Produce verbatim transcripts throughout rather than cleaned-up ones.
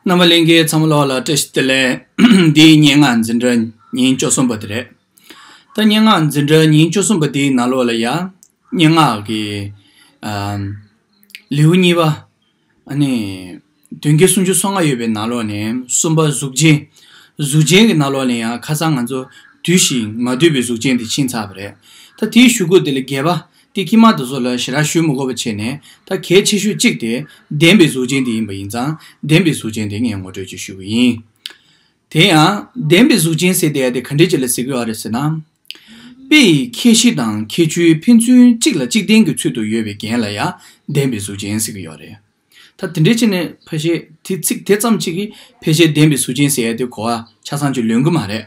རྣམ་པ་ལྷན་རྒྱས་ཚང་མ་ལོགས་ལ་བཀྲ་ཤིས་བདེ་ལེགས། འདི་སྙན་ངག་འཛིན་གྲྭ་ཉིན་བཅུ་གསུམ་པ་དེ་རེད། ད་སྙན་ངག་འཛིན་གྲྭ་ཉིན་བཅུ་གསུམ་པ་དེའི་ནང་ལོགས་ལ་ཡ། སྙན་ངག་གི། ཨམ། ལེའུ་གཉིས་པ། ཨ་ནི། དོན་རྒྱན་སུམ་ཅུ་སོ་ལྔ་ཡོད་པའི་ནང་ལོགས་ནས་གསུམ་པ་གཟུགས་ཅན། གཟུགས་ཅན་གྱི་ནང་ལོགས་ནས་ཡང་ཁ་སང་ང་ཚོ་བསྡུས་ཤིང་མ་བསྡུས་པའི་གཟུགས་ཅན་དེ་ཕྱིན་ཚར་བ་རེད། ད་དེའི་གཞུག་གུ་དེ་ལ་བརྒྱད་པ། དེ་དཀྱིལ་མ་དེ་ཚོ་ལ་ཞེ་དྲག་ཞུ་མི་དགོས་པ་བྱས་ནས། ད་གལ་ཆེ་ཤོས་གཅིག་དེ་ལྡན་པའི་གཟུགས་ཅན་དེ་ཡིན་པ་ཡིན་ཙང་། ལྡན་པའི་གཟུགས་ཅན་དེ་ངས་ངོ་སྤྲོད་ཅིག་ཞུ་གི་ཡིན། དེ་ཡང་ལྡན་པའི་གཟུགས་ཅན་ཟེར་དེ་ཡ་དེ་ག་འདྲས་ཅིག་ལ་ཟེར་གི་ཡོད་རེད་ཟེར་ན། དཔེ་ཡི་ཁྱད་གཞི་དང་ཁྱད་ཆོས་ཕན་ཚུན་གཅིག་ལ་གཅིག་བརྟེན་གྱི་ཚུལ་དུ་ཡོད་པའི་རྒྱན་ལ་ཡང་ལྡན་པའི་གཟུགས་ཅན་ཟེར་གི་ཡོད་རེད། ད་དེ་འདྲའི་ཆ་ནས་ཕལ་ཆེར་དེ་ཚིག་དེ་ཙམ་གཅིག་གིས་ཕལ་ཆེར་ལྡན་པའི་གཟུགས་ཅན་ཟེར་ཡ་དེ་གོ་བ་ཆ་ཚང་ཅིག་ལོན་གི་མ་རེད།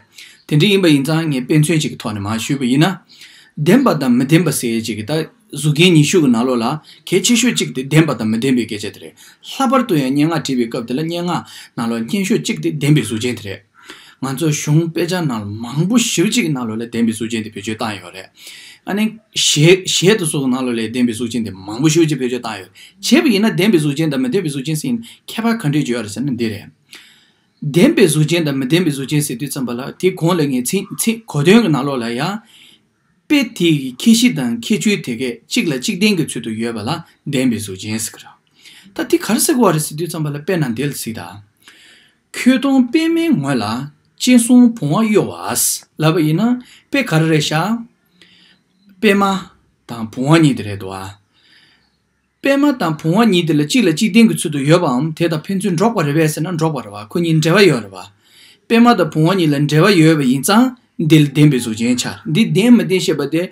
དེ་འདྲ་ཡིན་པ་ཡིན་ཙང་ངས་དཔེ་མཚོན་ཅིག་གི་ཐོག་ནས་མར་ཞུས་པ་ཡིན་ན། ལྡན་པ་དང་མི་ལྡན་པ་ཟེར་ཡ་ཅིག་གི་ད་གཟུགས་རྒྱན་ཉི་ཤུ་གི་ནང་ལོགས་ལ་གལ་ཆེ་ཤོས་གཅིག་དེ་ལྡན་པ་དང་མི་ལྡན་པའི་སྐད་ཆ་དེ་རེད། ལྷག་པར་དུ་ཡང་སྙན་ངག་བྲིས་པའི་སྐབས་དེ་ལ་སྙན་ངག་ནང་ལོགས་སྙན་ཤོས་གཅིག་དེ་ལྡན་པའི་གཟུགས་ཅན་དེ་རེད། ང་ཚོ་གཞུང་དཔེ་ཆ་ནང་ལ་མང་པོ་ཞེ་པོ་ཅིག་གི་ནང་ལོགས་ལ་ལྡན་པའི་གཟུགས་ཅན་དེ་བེད་སྤྱོད་བཏང་ཡོད་རེད། ཨ་ནི་གཞས་གཞས་དེ་ཚོ་གི་ནང་ལོགས་ལ་ལྡན་པའི་གཟུགས་ཅན་དེ་མང་པོ་ཞེ་པོ་ཅིག་བེད་སྤྱོད་བཏང་ཡོད། བྱས་པ་ཡིན་ན་ལྡན་པའི་གཟུགས་ཅན་དང་མི་ལྡན་པའི་གཟུགས་ཅན་ཟེར་ཡིན་ཁྱད་པར་ག་འདྲས་ཅིག་ཡོད་རེད་ཟེར་ན་འདི་རེད། ལྡན་པའི་གཟུགས་ཅན་དང་མི་ལྡན་པའི་གཟུགས་ཅན་ཟེར་དུས་ཙམ་པ་ལ་དེ་གོང་ལ་ངས་ཚིག་ཚིག་གོ་དོན་གྱི་ནང་ལོགས་ལ་ཡང་། དཔེ་དེ་ཡི་ཁྱད་གཞི་དང་ཁྱད་ཆོས་དེ་གས་གཅིག་ལ་གཅིག་བརྟེན་གྱི་ཚུལ་དུ་ཡོད་པ་ལ་ལྡན་པའི་གཟུགས་ཅན་ཟེར་གི་རེད། ད་དེ་ག་རེ་ཟེར་གི་ཡོད་རེད་ཟེར་དུས་ཙམ་པ་ལ་དཔེར་ན་འདི་ལ་གཟིགས་དང་། ཁྱོད་གདོང་པད་མའི་ངོས་ལ་སྤྱན་ཟུང་བུང་བ་གཡོ་བ་ལབ་པ་ཡིན་ན་དཔེ་ག་རེ་རེད་ཤག་པད་མ་དང་བུང་བ་གཉིས་དེ་རེད་འདུག་ཨ། པད་མ་དང་བུང་བ་གཉིས་དེ་ལ་གཅིག་ལ་གཅིག་བརྟེན་གྱི་ཚུལ་དུ་ཡོད་པའམ་དེ་དང་ཕན་ཚུན་འགྲོགས་པ་རེད་པས་ཟེར་ན་འགྲོགས་པ་རེད་བ། ཁོ་གཉིས་འབྲེལ་བ་ཡོད་རེད་བ། པད་མ་དང་བུང་བ་གཉིས་ལ་འབྲེལ་བ་ཡོད་པ་ཡིན་ཙང་འདི་ལ་ལྡན་པའི་གཟུགས་ཅན་ཆགས། འདི་ལྡན་མི་ལྡན་ཞེས་པ་དེ་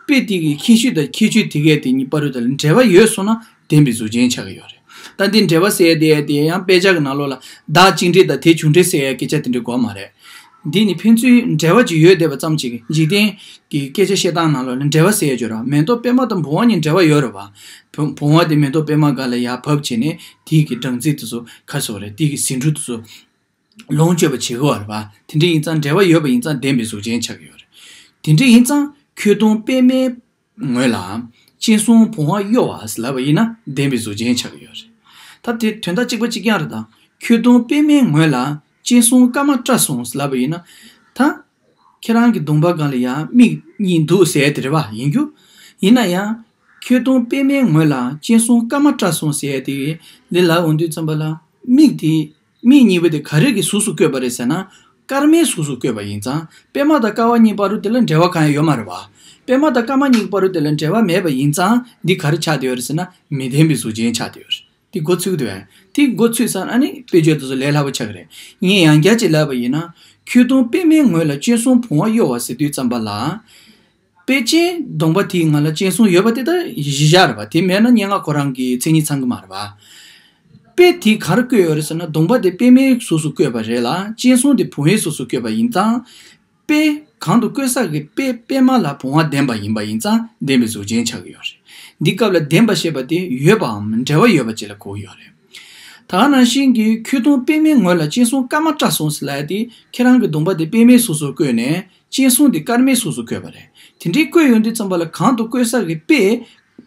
དཔེ་དེ་གི་ཁྱད་གཞི་དང་ཁྱད་ཆོས་དེ་གས་དེ་གཉིས་བར་དུ་ལ་འབྲེལ་བ་ཡོད་སོང་ན་ལྡན་པའི་གཟུགས་ཅན་ཆགས་ཀྱི་ཡོད་རེད། ད་འདི་འབྲེལ་བ་ཟེར་ཡ་དེ་དེ་ཡང་དཔེ་ཆ་གི་ནང་ལོགས་ལ་བདག་གཅིག་འབྲེལ་དང་དེ་བྱུང་འབྲེལ་ཟེར་ཡ་སྐད་ཆ་དེ་འདྲ་དགོས་མ་རེད། འདི་ནི་ཕན་ཚུན་འབྲེལ་བ་ཅིག་ཡོད་བསྡད་པ་ཙམ་ཅིག་འཇིག་རྟེན་གྱི་སྐད་ཆ་བཤད་སྟངས་ནང་ལོགས་ལ་འབྲེལ་བ་ཟེར་ཡ་ཅིག་ཡོད་རེད་བ། མེ་ཏོག་པད་མ་དང་བུང་བ་གཉིས་འབྲེལ་བ་ཡོད་རེད་བ། བུ་བུང་བ་དེ་མེ་ཏོག་པད་མ་སྒང་ལ་ཡར་བབས་བྱས་ནས་དེའི་གི་སྦྲང་རྩི་དེ་ཚོ་ག་རེ་ཟེར་དགོས་རེད། དེའི་གི་ཟེའུ་འབྲུ་དེ་ཚོ་ལོངས་སྤྱོད་པ་བྱེད་ཀྱི་ཡོད་རེད་བ། དེ་འདྲ་ཡིན་ཙང་འབྲེལ་བ་ཡོད་པ་ཡིན་ཙང་ལྡན་པའི་གཟུགས་ཅན་ཆགས་ཀྱི་ཡོད་རེད། དེ་འདྲ་ཡིན་ཙང་ཁྱོད་གདོང་པད་མའི་ངོས་ལ་སྤྱན་ཟུང་བུང་བ་གཡོ་བ་ལབ་པ་ཡིན་ན་ལྡན་པའི་གཟུགས་ཅན་ཆགས་ཀྱི་ཡོད་རེད། ད་དེ་དོན་དག་གཅིག་པ་གཅིག་རྐྱང་རེད་ད། ཁྱོད་གདོང་པད་མའི་ངོས་ལ་སྤྱན་ཟུང་སྐར་མ་བཀྲ་སོང་ལབ་པ་ཡིན་ན། ད་ཁྱེད་རང་གི་གདོང་པ་སྒང་ལ་ཡང་མིག་གཉིས་འདུག་ཟེར་དེ་རེད་བ། ཡིན་རྒྱུ། ཡིན་ན་ཡང་ཁྱོད་གདོང་པད་མའི་ངོས་ལ་སྤྱན་ཟུང་སྐར་མ་བཀྲ་སོང་ཟེར་དེ་ལས་ལ་འོང་དུས་ཙམ་པ་ལ་མིག་དེ། མིག་གཉིས་པོ་དེ་ག་རེ་གི་གཟུགས་སུ་བཀོད་པ་རེད་ཟེར་ན། སྐར་མའི་གཟུགས་སུ་བཀོད་པ་ཡིན་ཙང་པད་མ་དང་སྐར་མ་གཉིས་བར་དུ་དེ་ལ་འབྲེལ་བ་གང་ཡང་ཡོད་མ་རེད་བ། པད་མ་དང་སྐར་མ་གཉིས་བར་དུ་དེ་ལ་འབྲེལ་བ་མེད་པ་ཡིན་ཙང་འདི་ག་རེ་ཆགས་བསྡད་ཡོད་རེད་ཟེར་ན་མི་ལྡན་པའི་གཟུགས་ཅན་ཆགས་བསྡད་ཡོད་རེད། དེ་མགོ་ཚོས་ཀྱི་འདུག་བས། དེ་མགོ་ཚོས་ཙང་ཨ་ནི་དཔེ་བརྗོད་དེ་ཚོ་ལས་སླ་པོ་ཆགས་ཀྱི་རེད། ངས་ཡང་བསྐྱར་ཅིག་ལབ་པ་ཡིན་ན། ཁྱོད་གདོང་པད་མའི་ངོས་ལ་སྤྱན་ཟུང་བུང་བ་གཡོ་བ་ཟེར་དུས་ཙམ་པ་ལ། དཔེ་ཅན་གདོང་པ་དེའི་ངོས་ལ་སྤྱན་ཟུང་ཡོད་པ་དེ་ད་གཞི་བཞག་རེད་པ། དེ་མེད་ན་སྙན་ངག་ཁོ་རང་གི་མཚན་ཉིད་ཚང་གི་མ་རེད་པ། དཔེ་དེ་ག་རེ་བཀོད་ཡོད་རེད་ཟེར་ན་གདོང་པ་དེ་པད་མའི་གཟུགས་སུ་བཀོད་པ་རེད་ལ་སྤྱན་ཟུང་དེ་བུང་བའི་གཟུགས་སུ་བཀོད་པ་ཡིན་ཙང་། དཔེ་གང་དུ་བཀོད་ས་གི་དཔེ་པད་མ་ལ་བུང་བ་ལྡན་པ་ཡིན་པ་ཡིན་ཙང་ལྡན་པའི་གཟུགས་ཅན་ཆགས་ཀྱི་ཡོད་རེད། འདི་སྐབས་ལ་ལྡན་པ་ཞེས་པ་དེ་ཡོད་པའམ་འབྲེལ་བ་ཡོད་པ་ཅིག་ལ་གོ་གི་ཡོད་རེད། ད་ག་ནང་བཞིན་གྱི་ཁྱོད་གདོང་པད་མའི་ངོས་ལ་སྤྱན་ཟུང་སྐར་མ་བཀྲ་སོང་ཟེར་ལབ་ཡ་དེ་ཁྱེད་རང་གི་གདོང་པ་དེ་པད་མའི་གཟུགས་སུ་བཀོད་ནས་སྤྱན་ཟུང་དེ་སྐར་མའི་གཟུགས་སུ་བཀོད་པ་རེད། དེ་འདྲའི་བཀོད་ཡོང་དུས་ཙམ་པ་ལ་གང་དུ་བཀོད་ས་གི་དཔེ་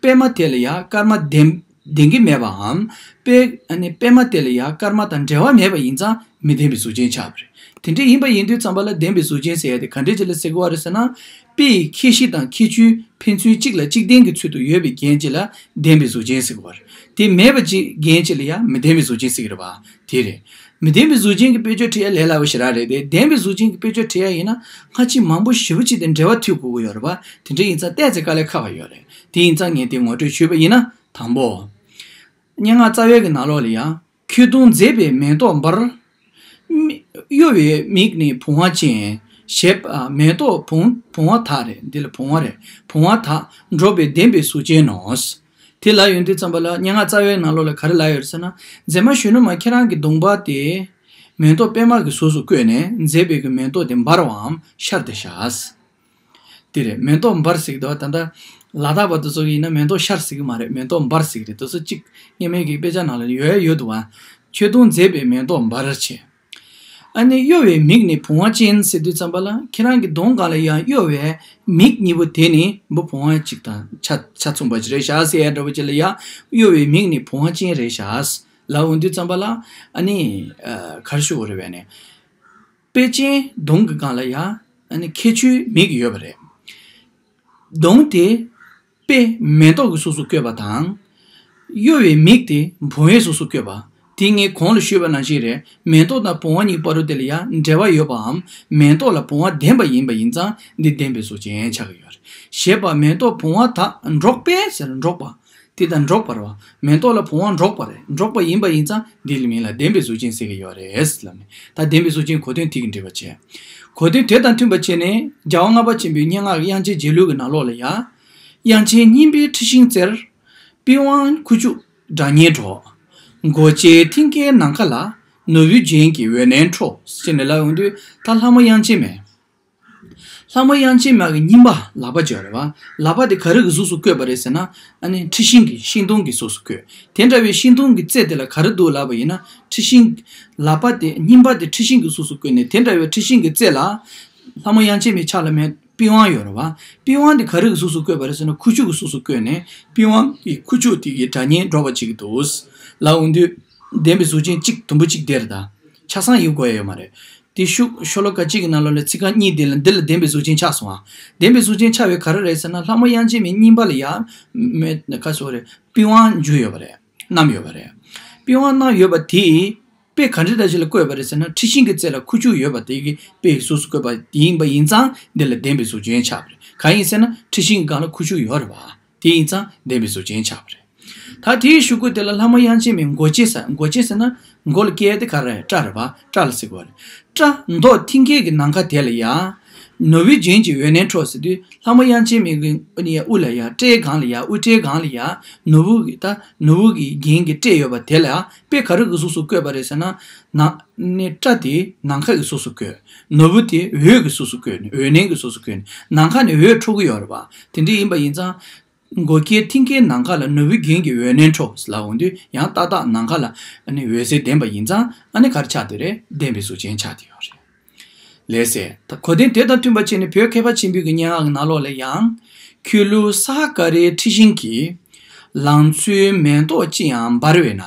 པད་མ་དེ་ལ་ཡང་སྐར་མ་ལྡན་ལྡན་གྱི་མེད་པའམ་དཔེ་ཨ་ནི་པད་མ་དེ་ལ་ཡང་སྐར་མ་དང་འབྲེལ་བ་མེད་པ་ཡིན་ཙང་མི་ལྡན་པའི་གཟུགས་ཅན་ཆགས་པ་རེད། དེ་འདྲ་ཡིན་པ་ཡིན་དུས་ཙམ་པ་ལ་ལྡན་པའི་གཟུགས་ཅན་ཟེར་ཡ་དེ་ག་འདྲ་ཅིག་ལ་ཟེར་གི་ཡོད་རེད་ཟེར་ན། དཔེ་ཡི་ཁྱད་གཞི་དང་ཁྱད་ཆོས་ཕན་ཚུན་གཅིག་ལ་གཅིག་བརྟེན་གྱི་ཚུལ་དུ་ཡོད་པའི་རྒྱན་གཅིག་ལ་ལྡན་པའི་གཟུགས་ཅན་ཟེར་གི་ཡོད་རེད། དེ་མེད་པ་ཅིག་རྒྱན་གཅིག་ལ་ཡང་མི་ལྡན་པའི་གཟུགས་ཅན་ཟེར་གི་རེད་པ། དེ་རེད། མི་ལྡན་པའི་གཟུགས་ཅན་གྱི་དཔེ་བརྗོད་བྲི་ཡ་ལས་སླ་བོ་ཞེ་དྲག་རེད་དེ། ལྡན་པའི་གཟུགས་ཅན་གྱི་དཔེ་བརྗོད་བྲི་ཡ་ཡིན་ན་སྔ་ཕྱི་མང་པོ་ཞེ་པོ་ཅིག་དེ་འབྲེལ་བ་མཐུད་དགོས་ཀྱི་ཡོད་རེད་པ། དེ་འདྲ་ཡིན་ཙང་ཏོག་ཙམ་དཀའ་ལས་ཁག་པ་ཡོད་རེད། དེ་ཡིན་ཙང་ངས་དེ་ངོ་སྤྲོད་ཞུས་པ་ཡིན་ན། དང་པོ། སྙན་ངག་རྩ་བའི་གི་ནང་ལོགས་ལ་ཡང་། ཁྱོད་གདོང་མཛེས་པའི་མེ་ཏོག་འབར། མི་གཡོ་བའི་མིག་ནི་བུང་བ་ཅན། ཞེས་པ། མེ་ཏོག་བུང་བུང་བ་དག་རེད། འདི་ལ་བུང་བ་རེད། བུང་བ་དག་འགྲོགས་པའི་ལྡན་པའི་གཟུགས་ཅན་ནོ། དེ་ལབ་ཡོང་དུས་ཙམ་པ་ལ་སྙན་ངག་རྩ་བའི་ནང་ལོགས་ལ་ག་རེ་ལབ་ཡོད་རེད་ཟེར་ན། མཛེས་མ་གཞོན་ནུ་མ་ཁྱེད་རང་གི་གདོང་པ་དེ་མེ་ཏོག་པད་མ་གི་གཟུགས་སུ་བཀོད་ནས་མཛེས་པའི་གི་མེ་ཏོག་དེ་འབར་བའམ་ཤར་ཏེ་བཞག། དེ་རེད། མེ་ཏོག་འབར་ཟེར་གི་འདུག་ད་ལྟ་ལ་དྭགས་པ་དེ་ཚོ་ཡིན་ན་མེ་ཏོག་ཤར་ཟེར་གི་མ་རེད། མེ་ཏོག་འབར་ཟེར་གི་རེད། དེ་ཚོ་གཅིག་སྔོན་མའི་གི་དཔེ་ཆ་ནང་ལ་ཡོད་ཡོད་འདུག་བ། ཁྱོད་གདོང་མཛེས་པའི་མེ་ཏོག་འབར་བྱས། ཨ་ནི་གཡོ་བའི་མིག་ནི་བུང་བ་ཅན་ཟེར་དུས་ཙམ་པ་ལ་ཁྱེད་རང་གི་གདོང་སྒང་ལ་ཡང་གཡོ་བའི་མིག་གཉིས་པོ་དེ་ནི་འབུ་བུང་བ་གཅིག་དང་ཆ་ཆ་མཚུངས་པ་ཅིག་རེད་ཤག་ཟེར་ཡ་འདྲ་བོ་ཅིག་ལ་ཡ། གཡོ་བའི་མིག་ནི་བུང་བ་ཅན་རེད་ཤག། ལབ་འོང་དུས་ཙམ་པ་ལ་ཨ་ནི་ག་རེ་ཞུ་དགོས་རེད་པས་ནས། དཔེ་ཅན་གདོང་གི་སྒང་ལ་ཡ་ཨ་ནི་ཁྱད་ཆོས་མིག་ཡོད་པ་རེད། གདོང་དེ་དཔེ་མེ་ཏོག་གི་གཟུགས་སུ་བཀོད་པ་དང་། གཡོ་བའི་མིག་དེ་བུང་བའི་གཟུགས་སུ་བཀོད་པ། དེ་ངས་གོང་ལ་ཞུས་པ་ནང་བཞིན་རེད། མེ་ཏོག་དང་བུང་བ་གཉིས་བར་དུ་དེ་ལ་ཡང་འབྲེལ་བ་ཡོད་པའམ། མེ་ཏོག་ལ་བུང་བ་ལྡན་པ་ཡིན་པ་ཡིན་ཙང་འདི་ལྡན་པའི་གཟུགས་ཅན་ཆགས་ཀྱི་ཡོད་རེད། ཞེས་པ་མེ་ཏོག་བུང་བ་དག་འགྲོགས་པས་ཟེར་འགྲོགས་པ། དེ་དང་འགྲོགས་པ་རེད་བ། མེ་ཏོག་ལ་བུང་བ་འགྲོགས་པ་རེད། འགྲོགས་པ་ཡིན་པ་ཡིན་ཙང་འདི་ལ་མིང་ལ་ལྡན་པའི་གཟུགས་ཅན་ཟེར་གྱི་ཡོད་རེད་ལབ་ནས། ད་ལྡན་པའི་གཟུགས་ཅན་གོ་དོན་དེ་གི་འགྲེལ་པ་བྱས། གོ་དོན་དེ་དང་མཐུན་པ་བྱས་ནས་རྒྱལ་བ་ལྔ་པ་ཆེན་པོའི་སྙན་ངག་གི་དབྱངས་ཅན་རྗེས་ལུས་ཀྱི་ནང་ལོགས་ལ་ཡ། དབྱངས་ཅན་སྙིམ་པའི་འཁྲི་ཤིང་རྩེར། པི་ཝང་ཁུ་བྱུག་སྒྲ་སྙན་སྒྲོག་མགོ་སྐྱེས་མཐིང་ཀའི་ནམ་མཁའ་ལ། ནོར་བུའི་རྒྱན་གྱི་འོད་སྣང་འཕྲོ། ཟེར་ནས་ལབ་ཡོང་དུས་ད་ལྷ་མོ་དབྱངས་ཅན་མས། ལྷ་མོ་དབྱངས་ཅན་མ་གི་སྙིམ་པ་ལག་པ་སྦྱར་བ། ལག་པ་དེ་ག་རེ་གི་གཟུགས་སུ་བཀོད་པ་རེད་ཟེར་ན། ཨ་ནི་འཁྲི་ཤིང་གི་ཤིང་སྡོང་གི་གཟུགས་སུ་བཀོད། དེ་འདྲ་བའི་ཤིང་སྡོང་གི་རྩེ་དེ་ལ་ག་རེ་འདུག་ལབ་པ་ཡིན་ན། འཁྲི་ཤིང་། ལག་པ་དེ་སྙིམ་པ་དེ་འཁྲི་ཤིང་གི་གཟུགས་སུ་བཀོད་ནས་དེ་འདྲ་བའི་འཁྲི་ཤིང་གི་རྩེ་ལ། ལྷ་མོ་དབྱངས་ཅན་མའི་ཕྱག་ལ་མེ་པི་ཝང་ཡོད་རེད་བ། པི་ཝང་དེ་ག་རེ་གི་གཟུགས་སུ་བཀོད་པ་རེད་ཟེར་ན་ཁུ་བྱུག་གི་གཟུགས་སུ་བཀོད་ནས་པི་ཝང་གི་ཁུ་བྱུག་དེ་གི་སྒྲ་སྙན་སྒྲོག་པ་བྱེད་ཀྱི་འདུག་ལབ་ཡོང་དུས། ལྡན་པའི་གཟུགས་ཅན་གཅིག་དུམ་བུ་གཅིག་དེ་རེད་ད། ཆ་ཚང་ཡིན་དགོས་ཡ་ཡོད་མ་རེད། དེ་ཤུགས་ཤོ་ལོ་ཀ་གཅིག་གི་ནང་ལོགས་ལ་ཚིག་རྐང་གཉིས་དེ་ལ་འདི་ལ་ལྡན་པའི་གཟུགས་ཅན་ཆགས་སོང་ཨ། ལྡན་པའི་གཟུགས་ཅན་ཆགས་པའི་ག་རེ་རེད་ཟེར་ན་ལྷ་མོ་དབྱངས་ཅན་མའི་སྙིམ་པ་ལ་ཡ། མེ་ཁ་སོ་རེད། པི་ཝང་འཇུ་ཡོད་པ་རེད། བསྣམས་ཡོད་པ་རེད། པི་ཝང་བསྣམས་ཡོད་པ་དེ། དཔེ་ག་འདྲ་འདྲ་ཞིག་ལ་བཀོད་པ་རེད་ཟེར་ན་འཁྲི་ཤིང་གི་རྩེ་ལ་ཁུ་བྱུག་ཡོད་པ་དེ་གི་དཔེ་གཟུགས་སུ་བཀོད་པ་དེ་ཡིན་པ་ཡིན་ཙང་འདི་ལ་ལྡན་པའི་གཟུགས་ཅན་ཆགས་པ་རེད། གང་ཡིན་ཟེར་ན་འཁྲི་ཤིང་གི་སྒང་ལ་ཁུ་བྱུག་ཡོད་རེད་བ། དེ་ཡིན་ཙང་ལྡན་པའི་གཟུགས་ཅན་ཆགས་པ་རེད། ད་དེའི་གཞུག་གུ་དེ་ལ་ལྷ་མོ་དབྱངས་ཅན་མའི་མགོ་སྐྱེས་ཟེར། མགོ་སྐྱེས་ཟེར་ན་མགོ་ལ་སྐྱེས་དེ་ག་རེ་རེད། སྐྲ་རེད་བ། སྐྲ་ལ་ཟེར་གོ་རེད། སྐྲ་མདོག་མཐིང་གའི་གི་ནམ་མཁའ་དེ་ལ་ཡ། ནོར་བུའི་རྒྱན་གྱི་འོད་སྣང་འཕྲོ་ཟེར་དུས་ལྷ་མོ་དབྱངས་ཅན་མའི་གི་ཨ་ནི་ཡ་དབུ་ལ་ཡ་སྐྲའི་སྒང་ལ་ཡ་དབུ་སྐྲའི་སྒང་ལ་ཡ་ནོར་བུ་གི་ད་ནོར་བུ་གི་རྒྱན་གྱི་སྤྲས་ཡོད་པ་དེ་ལ་ཡ་དཔེ་ག་རེ་གི་གཟུགས་སུ་བཀོད་པ་རེད་ཟེར་ན། ནི་སྐྲ་དེ་ནམ་མཁའ་གི་གཟུགས་སུ་བཀོད། ནོར་བུ་དེ་འོད་ཀྱི་གཟུགས་སུ་བཀོད་ནས་འོད་སྣང་གི་གཟུགས་སུ་བཀོད་ནས་ནམ་མཁའ་ནས་འོད་འཕྲོ་གི་ཡོད་རེད་བ། དེ་འདྲ་ཡིན་པ་ཡིན་ཙང་། མགོ་སྐྱེས་མཐིང་གའི་ནམ་མཁའ་ལ་ནོར་བུའི་རྒྱན་གྱི་འོད་སྣང་འཕྲོ་ལབ་འོང་དུས་ཡང་ཏག་ཏག་ནམ་མཁའ་ལ་ཨ་ནི་འོད་ཟེར་ལྡན་པ་ཡིན་ཙང་ཨ་ནི་ག་རེ་ཆགས་བསྡད་རེད། ལྡན་པའི་གཟུགས་ཅན་ཆགས་བསྡད་ཡོད་རེད། ལགས་སེ། ད་གོ་དོན་དེ་དང་མཐུན་པ་བྱས་ནས་བོད་མཁས་པ་ཆེན་པོའི་གི་སྙན་ངག་གི་ནང་ལོགས་ལ་ཡང་། ཁྱོད་ལུས་ས་ཧ་ཀ་རའི་འཁྲི་ཤིང་གི། ལང་ཚོའི་མེ་ཏོག་ཅི་ཡང་འབར་བས་ན།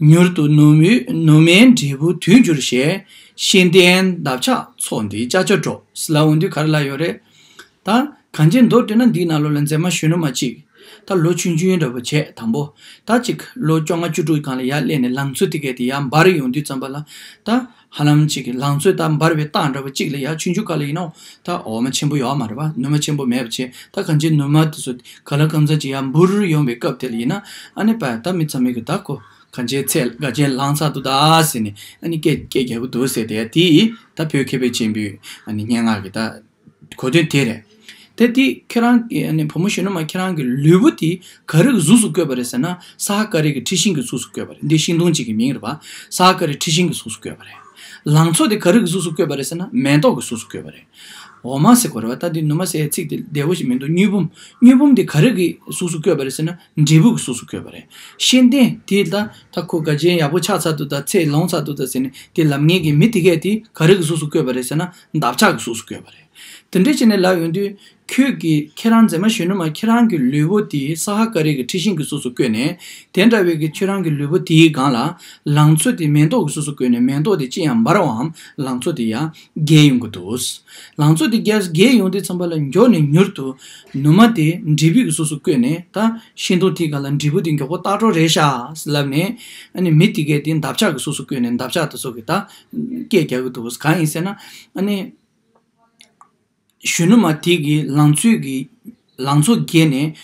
མྱུར་དུ་ནུ་མའི་ནུ་མའི་འབྲས་བུ་དུས་འགྱུར་ཞེས། ཤེས་ལྡན་འདབ་ཆགས་ཚོགས་འདིའི་ཅ་ཅོ་སྒྲོགས། ལབ་འོང་དུས་ག་རེ་ལབ་ཡོད་རེད། ད་གང་ཅི་མདོར་བསྡུས་ན་འདིའི་ནང་ལོགས་ལ་མཛེས་མ་གཞོན་ནུ་མ་གཅིག་ད་ལོ་ཆུང་ཆུང་འདྲ་པོ་བྱས་དང་པོ། ད་ཅིག་ལོ་བཅོ་ལྔ་བཅུ་དྲུག་སྒང་ལ་ཡར་སླེབས་ནས་ལང་ཚོ་དེ་གས་དེ་ཡར་འབར་ཡོང་དུས་ཙམ་པ་ལ། ད་ཧ་ལམ་ཅིག་ལང་ཚོ་ད་འབར་བའི་རྟགས་འདྲ་པོ་གཅིག་ལ་ཡར་ཆུང་ཆུང་སྐབས་ལ་ཡིན་ན། ད་འོ་མ་ཆེན་པོ་ཡོད་མ་རེད་པ། ནུ་མ་ཆེན་པོ་མེད་པ་བྱས། ད་གང་ཅི་ནུ་མ་དེ་ཚོ་ག་ལ་གང་འཚམ་ཅིག་ཡར་འབུར་ཡོང་བའི་སྐབས་དེ་ལ་ཡིན་ན། ཨ་ནི་པ་ད་མི་ཚང་མས་གི་ད་ཁོ་གང་ཅི་ཚད་ག་ཅན་ལངས་ཚར་འདུག་ད་ཟེར་ནས་ཨ་ནི་སྐད་སྐད་རྒྱག་གི་འདུག་ཟེར་ཏེ། དེ་ད་བོད་མཁས་པའི་ཆེན་པོའི་ཨ་ནི་སྙན་ངག་གི་ད་གོ་དོན་དེ་རེད། དེ་དེ་ཁྱེད་རང་གི་ཨ་ནི་བུ་མོ་གཞོན་ནུ་མ་ཁྱེད་རང་གི་ལུས་པོ་དེ་ག་རེ་གི་གཟུགས་སུ་བཀོད་པ་རེད་ཟེར་ན། ས་ཧ་ཀ་རའི་གི་འཁྲི་ཤིང་གི་གཟུགས་སུ་བཀོད་པ་རེད། འདི་ཤིང་སྡོང་གཅིག་གི་མིང་རེད་པ། ས་ཧ་ཀ་རའི་འཁྲི་ཤིང་གི་གཟུགས་སུ་བཀོད་པ་རེད། ལང་ཚོ་དེ་ག་རེ་གི་གཟུགས་སུ་བཀོད་པ་རེད་ཟེར་ན་མེ་ཏོག་གི་གཟུགས་སུ་བཀོད་པ་རེད། འོ་མ་ཟེར་དགོས་རེད་པ། ད་འདི་ནུ་མ་ཟེར་ཚིག་དེ་བདེ་བོ་ཞིག་མི་འདུག་དངུལ་འབུམ། དངུལ་འབུམ་དེ་ག་རེ་གི་གཟུགས་སུ་བཀོད་པ་རེད་ཟེར་ན་འབྲས་བུ་གི་གཟུགས་སུ་བཀོད་པ་རེད། ཤེས་ལྡན་དེ་ད་ད་ཁོ་ག་ཅན་ཡག་པོ་ཆགས་ཚར་འདུག་ད་ཚད་ལོངས་ཚར་འདུག་ད་ཟེར་ནས་དེ་ལབ་མཁན་གྱི་མི་དེ་གས་དེ་ག་རེ་གི་གཟུགས་སུ་བཀོད་པ་རེད་ཟེར་ན་འདབ་ཆགས་ཀྱི་གཟུགས་སུ་བཀོད་པ་རེད། དེ་འདྲ་བྱས་ནས་ལབ་ཡོང་དུས་ཁྱོད་ཀྱིས་ཁྱེད་རང་མཛེས་མ་གཞོན་ནུ་མ་ཁྱེད་རང་གི་ལུས་པོ་དེ་ས་ཧ་ཀ་རའི་གི་འཁྲི་ཤིང་གི་གཟུགས་སུ་བཀོད་ནས། དེ་འདྲ་བའི་གི་ཁྱེད་རང་གི་ལུས་པོ་དེའི་སྒང་ལ་ལང་ཚོ་དེ་མེ་ཏོག་གི་གཟུགས་སུ་བཀོད་ནས་མེ་ཏོག་དེ་ཅི་ཡང་འབར་བའམ་ལང་ཚོ་དེ་ཡང་རྒྱས་ཡོང་གི་འདུག་ལང་ཚོ་དེ་རྒྱས་རྒྱས་ཡོང་དུས་ཙམ་པ་ལ་མགྱོགས་ནས་མྱུར་དུ་ནུ་མ་དེ་འབྲས་བུ་གི་གཟུགས་སུ་བཀོད་ནས། ད་ཤིང་སྡོང་དེའི་སྒང་ལ་འབྲས་བུ་དེ་མགྱོགས་པོ་བཏགས་འགྲོ་རེད་ཤག་ལབ་ནས། ཨ་ནི་མི་དེ་གས་དེ་འདབ་ཆགས་ཀྱི་གཟུགས་སུ་བཀོད་ནས་འདབ་ཆགས་དེ་ཚོ་གི་ད་སྐད་རྒྱག་གི་འདུག་གང་ཡིན་ཟེར་ན། ཨ་ནི་གཞོན་ནུ་མ་དེ་གི་ལང་ཚོའི་གི་ལང་ཚོ་རྒྱས་ནས།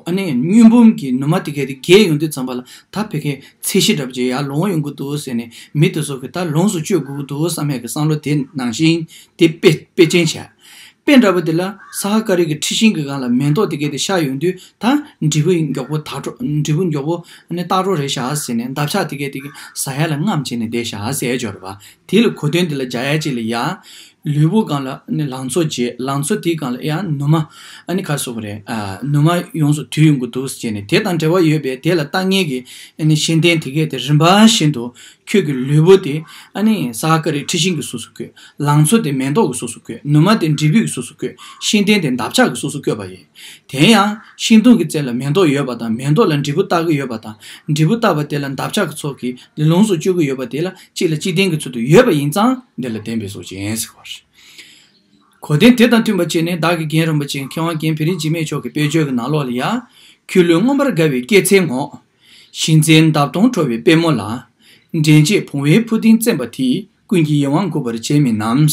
ཨ་ནི་དངུལ་འབུམ་གྱི་ནུ་མ་དེ་གས་དེ་རྒྱས་ཡོང་དུས་ཙམ་པ་ལ་ད་ཕ་གིའི་ཚད་གཞི་འདྲ་པོ་ཅིག་ཡར་ལོངས་ཡོང་གི་འདུག་ཟེར་ནས་མི་དེ་ཚོ་གི་ད་ལོངས་སུ་སྤྱོད་དགོས་ཀྱི་འདུག་བསམ་ཡས་ཀྱི་བསམ་བློ་དེ་ནང་བཞིན་དེ་དཔེ་དཔེ་ཅན་བྱས། དཔེ་འདྲ་པོ་དེ་ལ་ས་ཧ་ཀ་རི་གི་འཁྲི་ཤིང་གི་སྒང་ལ་མེ་ཏོག་དེ་གས་དེ་ཤར་ཡོང་དུས་ད་འབྲས་བུ་མགྱོགས་པོ་ད་འགྲོ་འབྲས་བུ་མགྱོགས་པོ་ཨ་ནི་བཏགས་འགྲོ་རེད་ཤག་ཟེར་ནས་འདབ་ཆགས་དེ་གས་དེ་གི་ཟ་ཡ་ལ་རྔམ་བྱས་ནས་བསྡད་ཤག་ཟེར་ཡ་ཅིག་ཡོད་རེད་པ། དེ་ལ་གོ་དོན་དེ་ལ་སྦྱར་ཡ་ཅིག་ལ་ཡ། ལུས་པོ་སྒང་ལ་ནི་ལང་ཚོ་རྒྱས། ལང་ཚོ་དེའི་སྒང་ལ་ཡང་ནུ་མ་ཨ་ནི་ག་རེ་ཟེར་དགོས་རེད། ཨ། ནུ་མ་ཡོངས་སུ་དུད་ཡོང་གི་འདུག་ཟེར་ནས་དེ་དང་འབྲེལ་བ་ཡོད་པའི་དེ་ལ་ལྟ་མཁན་གྱི་ཨ་ནི་ཤེས་ལྡན་དེ་གས་དེ་རིམ་པ་བཞིན་དུ་ཁྱོད་ཀྱི་ལུས་པོ་དེ་ཨ་ནི་ས་ཀ་རི་འཁྲི་ཤིང་གི་གཟུགས་སུ་བཀོད། ལང་ཚོ་དེ་མེ་ཏོག་གི་གཟུགས་སུ་བཀོད། ནུ་མ་དེ་འབྲས་བུའི་གཟུགས་སུ་བཀོད། ཤེས་ལྡན་དེ་འདབ་ཆགས་ཀྱི་གཟུགས་སུ་བཀོད་པ་ཡིན། དེ་ཡང་ཤིང་སྡོང་གི་རྩེ་ལ་མེ་ཏོག་ཡོད་པ་དང་། མེ་ཏོག་ལ་འབྲས་བུ་བཏགས་ཀྱི་ཡོད་པ་དང་། འབྲས་བུ་བཏགས་པ་དེ་ལ་འདབ་ཆགས་ཀྱི་ཚོགས་ཀྱིས་ལོངས་སུ་སྤྱོད་ཀྱི་ཡོད་པ་དེ་ལ་གཅིག་ལ་གཅིག་བརྟེན་གྱི་ཚུལ་དུ་ཡོད་པ་ཡིན་ཙང་འདི་ལ་ལྡན་པའི་གཟུགས་ཅན་ཟེར་བ་རེད། གོ་དོན་དེ་དང་མཐུན་པ་བྱས་ནས་བདག་གི་རྒན་རིན་པོ་ཆེ་མཁས་དབང་རྒན་བེ་རི་འཇིགས་མེད་མཆོག་གི་དཔེར་བརྗོད་ཀྱི་ནང་ལོགས་ལ་ཡང་། ཁྱོད་ལུས་མངོན་པར་དགའ་བའི་སྐྱེད་ཚལ་ངོགས། བཞིན་རྫས་འདབ་སྟོང་འཕྲོ་བའི་པད་མོ་ལ། འདྲེན་བྱེད་བུང་བའི་འཕུར་ལྡིང་རྩེན་པ་དེས། ཀུན་གྱི་ཡིད་དབང་འགུག་པར་བྱེད་མིན་ནམ།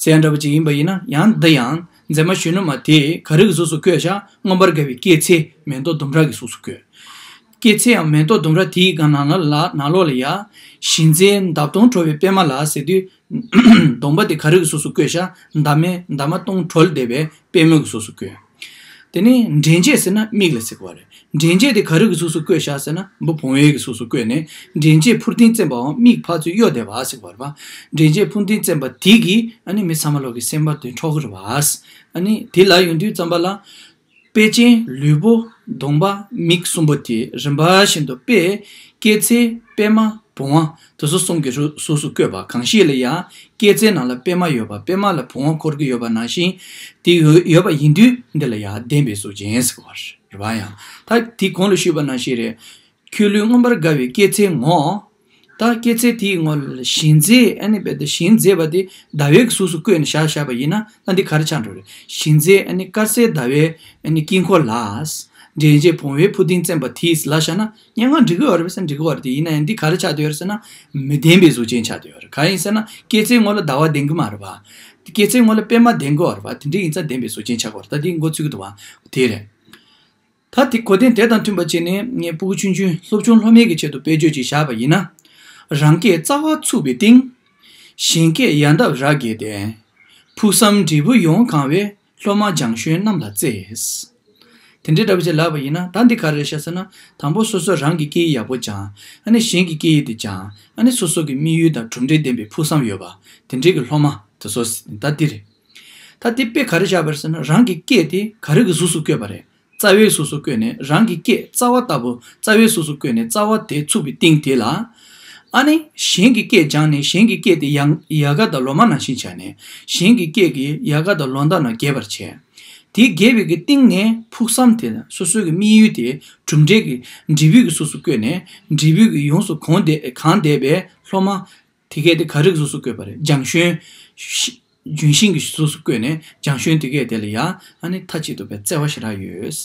ཟེར་ཡ་འདྲ་པོ་ཅིག་ཡིན་པ་ཡིན་ན། ཡང་འདི་ཡང་མཛེས་མ་གཞོན་ནུ་མ་དེས་ག་རེ་གི་གཟུགས་སུ་བཀོད་བཞག་མངོན་པར་དགའ་བའི་སྐྱེད་ཚལ་མེ་ཏོག་ལྡུམ་ར་གི་གཟུགས་སུ་བཀོད། སྐྱེད་ཚལ་ཡང་མེ་ཏོག་ལྡུམ་ར་དེའི་སྒང་ནང་ལ་ནང་ལོགས་ལ་ཡ། བཞིན་རྫས་འདབ་སྟོང་འཕྲོ་བའི་པད་མ་ལ་ཟེར་དུས། གདོང་པ་དེ་ག་རེ་གི་གཟུགས་སུ་བཀོད་བཞག་འདབ་མའི་འདབ་མ་སྟོང་གྲོལ་བསྡད་པའི་པད་མོ་གི་གཟུགས་སུ་བཀོད། དེ་ནས་འདྲེན་བྱེད་ཟེར་ན་མིག་ལ་ཟེར་གི་བ་རེད། འདྲེན་བྱེད་དེ་ག་རེ་གི་གཟུགས་སུ་བཀོད་བཞག་ཟེར་ན་འབུ་བུང་བའི་གི་གཟུགས་སུ་བཀོད་ནས། འདྲེན་བྱེད་འཕུར་ལྡིང་རྩེན་པའང་མིག་ཕར་ཚུར་གཡོ་བསྡད་པ་ཟེར་གི་བ་རེད་པ། འདྲེན་བྱེད་འཕུར་ལྡིང་རྩེན་པ་དེ་གིས་ཨ་ནི་མི་ཚང་མ་ལོག་གི་སེམས་པ་དེ་འཕྲོག་གི་རེད་པ། ཨ་ནི་དེ་ལ་ཡོང་དུས་ཙམ་པ་ལ། དཔེ་ཅན་ལུས་པོ། གདོང་པ། མིག་གསུམ་པོ་དེ་རིམ་པ་བཞིན་དུ་དཔེ། སྐྱེད་ཚལ། པད་མ། བུང་བ། དེ་ཚོ་གསུམ་གྱི་རུ་གཟུགས་སུ་བཀོད་པ། གང་ཞིག་ལ་ཡང་སྐྱེད་ཚལ་ནང་ལ་པད་མ་ཡོད་པ། པད་མ་ལ་བུང་བ་འཁོར་གྱི་ཡོད་པ་ནང་བཞིན། དེ་ཡོད་ཡོད་པ་ཡིན་དུས་འདི་ལ་ཡང་ལྡན་པའི་གཟུགས་ཅན་ཟེར་བ་རེད་པ། ཡང་ད་དེ་གོང་ལ་ཞུས་པ་ནང་བཞིན་རེད། ཁྱོད་ལུས་མངོན་པར་དགའ་བའི་སྐྱེད་ཚལ་ངོགས། ད་སྐྱེད་ཚལ་དེའི་ངོགས་ལ་བཞིན་རྫས་ཨ་ནི་རྦད་དེ་བཞིན་མཛེས་པ་དེ་ཟླ་བའི་གཟུགས་སུ་བཀོད་ནས་བཞག་བཞག་པ་ཡིན་ན། ད་འདི་ག་རེ་ཆགས་འགྲོ་རེད། བཞིན་མཛེས་ཨ་ནི་དཀར་གསལ་ཟླ་བའི་ཨ་ནི་དཀྱིལ་འཁོར་ལ། འདྲེན་བྱེད་བུང་བའི་འཕུར་ལྡིང་རྩེན་པ་དེས་ལབ་བཞག་ན། སྙན་ངག་འགྲིག་གི་ཡོད་རེད་པས་ཟེར་ན་འགྲིག་གི་ཡོད་རེད་དེ། ཡིན་ན་ཡང་འདི་ག་རེ་ཆགས་བསྡད་ཡོད་རེད་ཟེར་ན། མི་ལྡན་པའི་གཟུགས་ཅན་ཆགས་བསྡད་ཡོད་རེད། གང་ཡིན་ཟེར་ན་སྐྱེད་ཚལ་ངོགས་ལ་ཟླ་བ་ལྡན་གི་མ་རེད་པ། སྐྱེད་ཚལ་ངོགས་ལ་པད་མ་ལྡན་གི་ཡོད་རེད་པ། དེ་འདྲ་ཡིན་ཙང་ལྡན་པའི་གཟུགས་ཅན་ཆགས་ཀྱི་ཡོད་རེད། ད་འདི་མགོ་ཚོས་ཀྱི་འདུག་པ། དེ་རེད། ད་དེ་གོ་དོན་དེ་དང་མཐུན་པ་བྱས་ནས་ངས་སྤུ་གུ་ཆུང་ཆུང་སློབ་ཆུང་སློབ་མའི་གི་ཆེད་དུ་དཔེ་བརྗོད་ཅིག་བཞག་པ་ཡིན་ན། རང་སྐད་རྩ་བ་ཚུགས་པའི་སྟེང་། གཞན་སྐད་ཡལ་འདབ་རབ་རྒྱས་ཏེ། ཕུགས་བསམ་འབྲས་བུ་ཡོངས་གང་བའི། སློབ་མ་ལྗང་གཞོན་རྣམས་ལ་བརྩེ། དེ་འདྲའི་འདྲ་པོ་ཅིག་ལབ་པ་ཡིན་ན། ད་འདི་ག་རེ་རེད་ཤག་ཟེར་ན། དང་པོ་སོ་སོ་རང་གི་སྐད་ཡིག་ཡག་པོ་སྦྱང་། ཨ་ནི་གཞན་གྱི་སྐད་ཡིག་དེ་སྦྱང་། ཨ་ནི་སོ་སོ་གི་དམིགས་ཡུལ་དང་གྲུབ་འབྲས་ལྡན་པའི་ཕུགས་བསམ་ཡོད་པ། དེ་འདྲའི་གི་སློབ་མ་དེ་ཚོ་ད་འདི་རེད། ད་དེ་དཔེ་ག་རེ་བཞག་པ་རེད་ཟེར་ན། རང་གི་སྐད་དེ་ག་རེ་གི་གཟུགས་སུ་བཀོད་པ་རེད། རྩ་བའི་གཟུགས་སུ་བཀོད་ནས། རང་གི་སྐད་རྩ་བ་ལྟ་བུ་རྩ་བའི་གཟུགས་སུ་བཀོད་ནས། རྩ་བ་དེ་ཚུགས་པའི་སྟེང་དེ་ལ། ཨ་ནི་གཞན་གྱི་སྐད་སྦྱངས་ནས། གཞན་གྱི་སྐད་དེ་ཡང་ཡལ་ག་དང་ལོ་མ་ནང་བཞིན་བྱས་ནས། གཞན་གྱི་སྐད་ཀྱི་ཡལ་ག་དང་ལོ་འདབ་རྣམས་རྒྱས་པར་བྱས། དེ་རྒྱས་པའི་གི་སྟེང་ནས་ཕུགས་བསམ་དེ་དང་སོ་སོའི་གི་དམིགས་ཡུལ་དེ་གྲུབ་འབྲས་ཀྱི་འབྲས་བུའི་གི་གཟུགས་སུ་བཀོད་ནས། འབྲས་བུའི་གི་ཡོངས་སུ་གང་བསྡད་གང་བསྡད་པའི་སློབ་མ། དེ་གས་དེ་ག་རེ་གི་གཟུགས་སུ་བཀོད་པ་རེད། ལྗང་གཞོན། ལྗོན་ཤིང་གི་གཟུགས་སུ་བཀོད་ནས། ལྗང་གཞོན་དེ་གས་དེ་ལ་ཡ་ཨ་ནི་མཐའ་གཅིག་ཏུ་བའི་བརྩེ་བ་ཞེ་དྲག་ཡོད།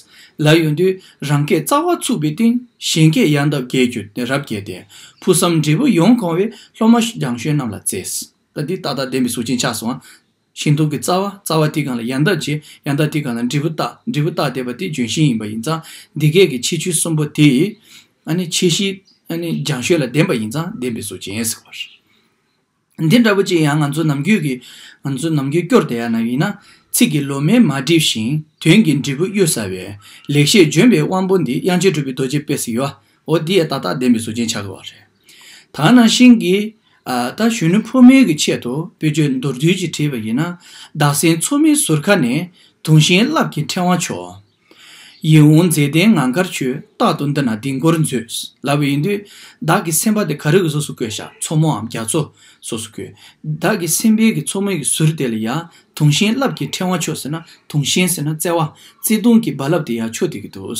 ལབ་ཡོང་དུས། རང་སྐད་རྩ་བ་ཚུགས་པའི་སྟེང་། གཞན་སྐད་ཡལ་འདབ་རྒྱས་གྱུར་ཏེ། རབ་རྒྱས་ཏེ། ཕུགས་བསམ་འབྲས་བུ་ཡོངས་གང་བའི། སློབ་མ་ལྗང་གཞོན་རྣམས་ལ་བརྩེ། ད་འདི་ཏག་ཏག་ལྡན་པའི་གཟུགས་ཅན་ཆགས་སོང་ཨ། ཤིང་སྡོང་གི་རྩ་བ། རྩ་བ་དེའི་སྒང་ལ་ཡལ་འདབ་རྒྱས། ཡལ་འདབ་དེའི་སྒང་ལ་འབྲས་བུ་བཏགས། འབྲས་བུ་བཏགས་བསྡད་པ་དེ་ལྗོན་ཤིང་ཡིན་པ་ཡིན་ཙང་། འདི་གས་ཀྱི་ཁྱད་ཆོས་གསུམ་པོ་དེ་ཨ་ནི་ཁྱད་གཞི་ཨ་ནི་ལྗང་གཞོན་ལ་ལྡན་པ་ཡིན་ཙང་ལྡན་པའི་གཟུགས་ཅན་ཟེར་བ་རེད། འདི་འདྲ་པོ་ཅིག་ཡང་ང་ཚོ་ནམ་རྒྱུན་གྱི། ང་ཚོ་ནམ་རྒྱུན་སྐྱོར་བསྡད་ཡ་ན་ཡིན་ན། ཚིག་གི་ལོ་མས་མ་བསྒྲིབས་ཤིང་། དོན་གྱི་འབྲས་བུ་གཡུར་ཟ་བའི། ལེགས་བཤད་ལྗོན་པའི་དབང་པོ་འདི། དབྱངས་ཅན་གྲུབ་པའི་རྡོ་རྗེ་དཔལ་ཟེར་ཡོད། འོ་འདི་ཡ་ཏག་ཏག་ལྡན་པའི་གཟུགས་ཅན་ཆགས་ཀྱི་ཡོད་རེད། ད་ནང་བཞིན་གྱི། ཨ། ད་གཞོན་ནུ་ཕོ་མོའི་གི་ཆེད་དུ་དཔེ་བརྗོད་མདོར་བསྡུས་ཅིག་བྲིས་པ་ཡིན་ན། བདག་སེམས་མཚོ་མོའི་ཟུར་ཁ་ནས། དུངས་ཞེན་རླབས་ཀྱི་ཕྲེང་བ་འཕྱོ། ཡིད་འོང་མཛེས་ལྡན་ངང་དཀར་ཁྱོད། རྟག་ཏུ་འདི་ན་ལྡིང་སྐོར་མཛོད། ལབ་པ་ཡིན་དུས། བདག་གི་སེམས་པ་དེ་ག་རེ་གི་གཟུགས་སུ་བཀོད་བཞག་མཚོ་མོའམ་རྒྱ་མཚོ་གཟུགས་སུ་བཀོད། བདག་གི་སེམས་པའི་གི་མཚོ་མོའི་གི་ཟུར་དེ་ལ་ཡ། དུངས་ཞེན་རླབས་ཀྱི་ཕྲེང་བ་འཕྱོ་ཟེར་ན། དུངས་ཞེན་ཟེར་ན་བརྩེ་བ། བརྩེ་དུང་གི་རྦ་རླབས་དེ་ཡ་འཕྱོ་བསྡད་ཀྱི་འདུག་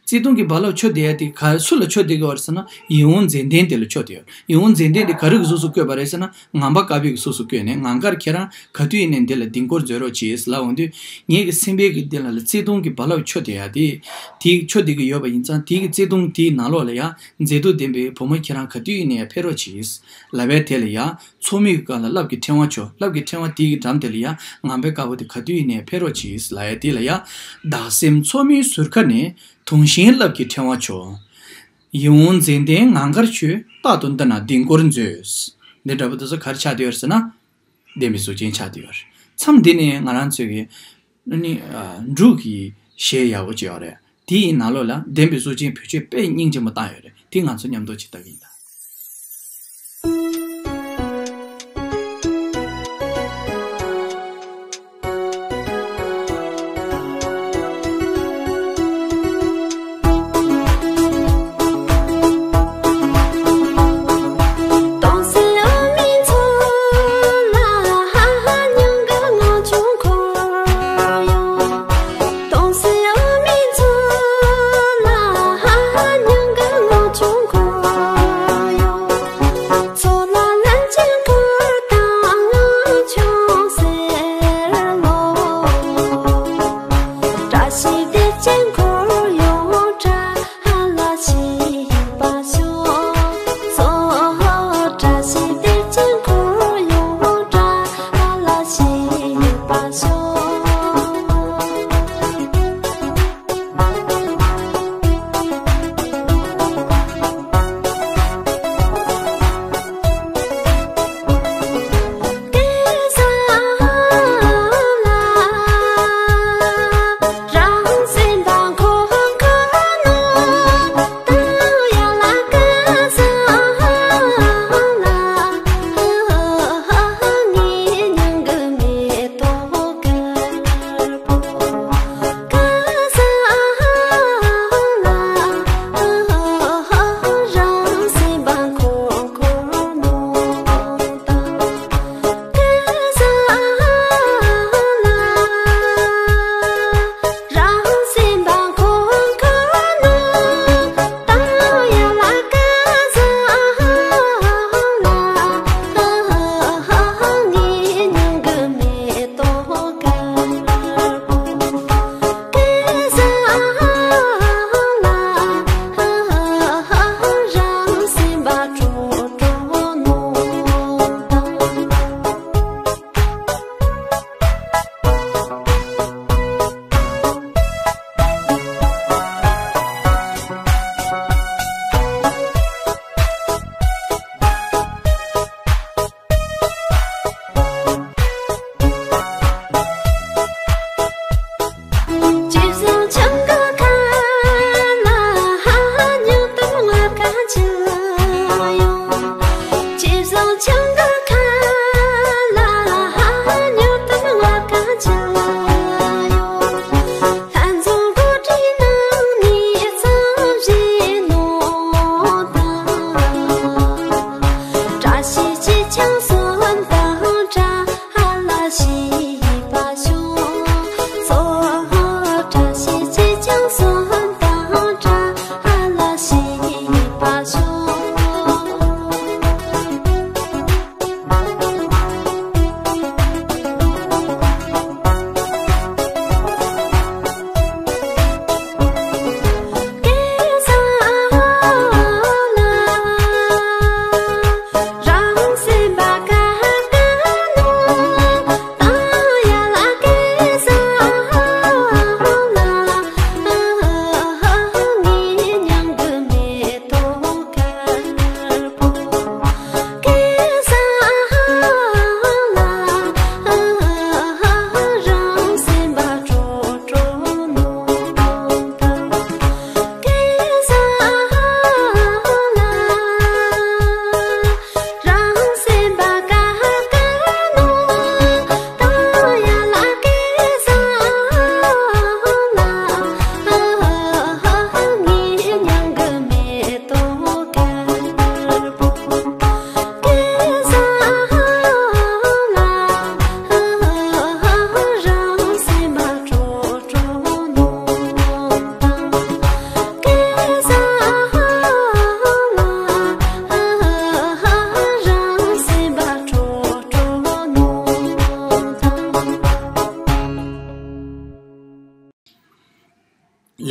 བརྩེ་དུང་གི་རྦ་རླབས་འཕྱོ་བསྡད་ཡ་དེ་ག་སུ་ལ་འཕྱོ་བསྡད་ཀྱི་ཡོད་རེད་ཟེར་ན། ཡིད་འོང་མཛེས་ལྡན་དེ་ལ་འཕྱོ་བསྡད་ཡོད། ཡིད་འོང་མཛེས་ལྡན་དེ་ག་རེ་གི་གཟུགས་སུ་བཀོད་པ་རེད་ཟེར་ན། ངང་པ་དཀར་པོའི་གི་གཟུགས་སུ་བཀོད་ནས། ངང་དཀར་ཁྱེད་རང་ག་དུས་ཡིན་ནའི་འདི་ལ་ལྡིང་སྐོར་མཛོད་རོགས་གྱིས་ལབ་འོང་དུས། ངེད་ཀྱི་སེམས་པའི་གི་འདི་ལ་ལ་བརྩེ་དུང་གི་རྦ་རླབས་འཕྱོ་བསྡད་ཡ་དེ། དེ་འཕྱོ་བསྡད་ཀྱི་ཡོད་པ་ཡིན་ཙང་། དེ་གི་བརྩེ་དུང་དེའི་ནང་ལོགས་ལ་ཡ། མཛེས་སྡུག་ལྡན་པའི་བུ་མོ་ཁྱེད་རང་ག་དུས་ཡིན་ནའི་ཡ་ཕེབས་རོགས་གྱིས་ལབ་པའི་དེ་ལ་ཡ། མཚོ་མོའི་སྒང་ལ་རླབས་ཀྱི་ཕྲེང་བ་འཕྱོ། རླབས་ཀྱི་ཕྲེང་བ་དེའི་གི་འགྲམ་དེ་ལ་ཡ། ངང་པའི་དཀར་པོ་དེ་ག་དུས་ཡིན་ནའི་ཕེབས་རོགས་གྱིས་ལབ་ཡ་དེ་ལ་ཡ། བདག་སེམས་མཚོ་མོའི་ཟུར་ཁ་ནས། དུངས་ཞེན་རླབས་ཀྱི་ཕྲེང་བ་འཕྱོ། ཡིད་འོང་མཛེས་ལྡན་ངང་དཀར་ཁྱོད། རྟག་ཏུ་འདི་ན་ལྡིང་སྐོར་མཛོད། འདི་འདྲ་པོ་དེ་ཚོ་ག་རེ་ཆགས་བསྡད་ཡོད་རེད་ཟེར་ན། ལྡན་པའི་གཟུགས་ཅན་ཆགས་བསྡད་ཡོད་རེད། མཚམས་འདི་ནས་ང་རང་ཚོའི་གི་ཨ་ནི་ཨ་འབྲུག་གི་གཞས་ཡག་པོ་ཅིག་ཡོད་རེད། དེ་ཡི་ནང་ལོགས་ལ་ལྡན་པའི་གཟུགས་ཅན་བེད་སྤྱོད་དཔེ་སྙིང་རྗེ་མོ་བཏང་ཡོད་རེད། དེ་ང་ཚོ་མཉམ་དུ་ཅིག་ལྟ་གི་ཡིན་ད།